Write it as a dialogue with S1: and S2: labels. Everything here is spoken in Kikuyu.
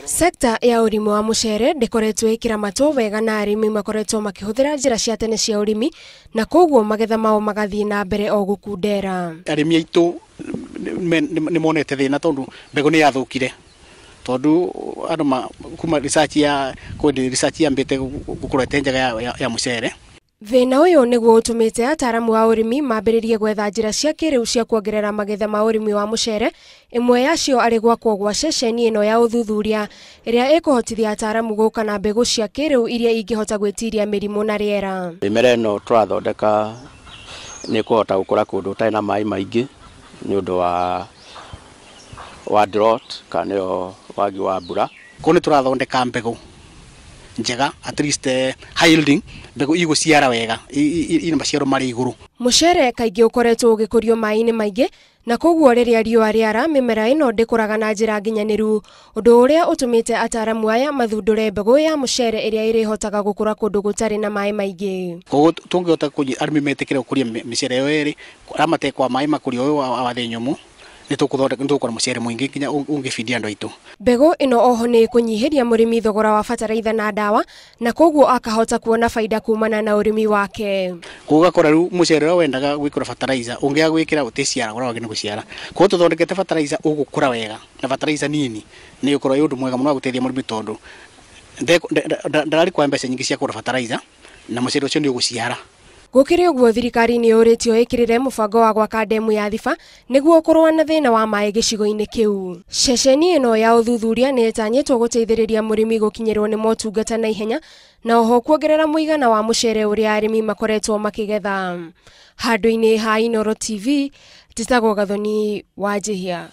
S1: Sekta ya ũrĩmi wa mũcere ndĩkoretwo ĩkĩramatwo wega na arĩmi makoretwo makĩhũthĩra njĩra cia tene cia ũrĩmi na koguo magetha mao magathiĩ na mbere o gũkundera.
S2: Arĩmi aitũ nĩ monete thĩna tondũ mbegũ nĩ yathũkire, tondũ andũ kuma research ya kwendĩ research yambĩte gũkorwo ĩte njega ya mũcere.
S1: Thĩna ũyũ nĩguo ũtũmĩte ataaramu a ũrĩmi mambĩrĩrie gwetha njĩra cia kĩrĩu cia kuongerera magetha ma ũrĩmi wa mũcere, ĩmwe yacio arĩ gwakwo gwa ceceni ĩno ya ũthuthuria ĩrĩa ĩkũhotithia ataaramu gũka na mbegũ cia kĩrĩu iria ingĩhota gwĩtiria mĩrimũ na rĩera.
S3: Mĩmera ĩno tũrathondeka nĩ ĩkũhota gũkũra kũndũ gũtarĩ na maĩ maingĩ nĩ ũndũ wa drought kana nĩyo wagi wa mbura.
S2: Koguo nĩ tũrathondeka mbegũ njega, at least high yielding mbegũ igũciara wega, ina maciaro marĩ igũrũ.
S1: Mũcere kaingĩ ũkoretwo ũgĩkũrio maĩ-inĩ maingĩ na koguo rĩrĩa riũa rĩara mĩmera ĩno ndĩkũraga na njĩra nginyanĩru, ũndũ ũrĩa ũtũmĩte ataaramu aya mathundũre mbegũ ya mũcere ĩrĩa ĩrĩhotaga gũkũra kũndũ gũtarĩ na maĩ maingĩ.
S2: Koguo tũngĩhota arĩmi metĩkĩre gũkũria mĩcere ĩyo ĩrĩ arĩa matekwa maĩ makũrio ũyũ wa thĩ nyũmũ, nĩ tũgũkora mũcere mũingĩ nginya ũngĩbindia andũ aitũ.
S1: Mbegũ ĩno oho nĩ ĩkũnyihĩria mũrĩmi thogora wa bataraitha na ndawa na koguo akahota kuona baida kumana na ũrĩmi wake.
S2: Koguo ũgakora rĩu mũcere ũrĩa wendaga gwĩkĩra bataraitha ũngĩaga gwĩkĩra ũtĩciara ũrĩa wagĩrĩirwo nĩ gũciara. Koguo tũthondekete bataraitha ũgũkũra wega na bataraitha nini nĩ ĩgũkorwo ĩ ũndũ mwega mũno wa gũteithia mũrĩmi tondũ ndararĩ mbeca nyingĩ cia kũgũra bataraitha na mũcere ũcio nĩ ũgũciara.
S1: Gũkĩrĩ ũguo thirikari nĩ yũrĩtio ĩkĩrĩre mũbango wa gwaka ndemu ya Thiba nĩguo kũrũa na thĩna wa maĩ gĩcigo-inĩ kĩu. Ceceni ĩno ya ũthuthuria nĩ ĩtanyĩtwo gũteithĩrĩria mũrĩmi gũkinyĩrwo nĩ motungata na ihenya na oho kuongerera mũigana wa mũcere ũrĩa arĩmi makoretwo makĩgetha. Handũ-inĩ ha Inooro TV, njĩtagwo Gathoni Wanjihia.